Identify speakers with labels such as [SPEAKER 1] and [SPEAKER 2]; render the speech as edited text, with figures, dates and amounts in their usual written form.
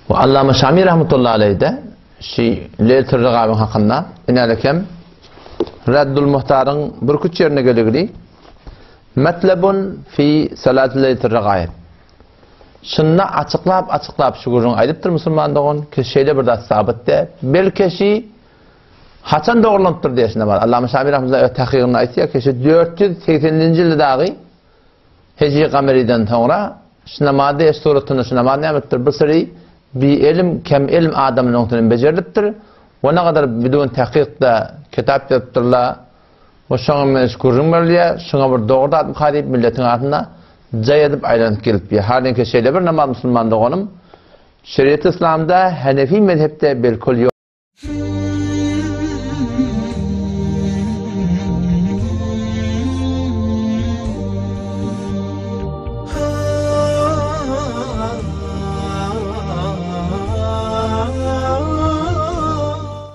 [SPEAKER 1] We Allama Şami rahmetullahi aleýh-de şi Leýletul Regaýyň hakynda inälekem Reddul Muhtaryň birküç ýerine geligili Metlebun fi salati Leýletul Regaýyb. Şunda açyklap-açyklap şu gürrüňi aýdypdyr musulman dogan ki şeýle bir zat sabyt däl. Belki şi haçan dogrulanypdyr diýen şunda bar. Allama Şami rahmetullahi öz tahkygynda aýtýar ki şu 480-nji ýylda dagy Hijri gameriden soňra şu namazda eş suratynda şu namaz nämetdir? Bir syry bi elm, kem elm adamynyň öňünden bejerilipdir. We ne gadar bidun tahkykda kitap ýazypdyrlar. We şoňa meňzeş gürrüň berilýär. Şuňa bir dogry zatmyka diýip milletiň arasynda jaý edip aýlanyp gelip. Halinki şeýle bir namaz musulman doganym şeriat-y yslamda Hanefi mezhepde belkul ýok.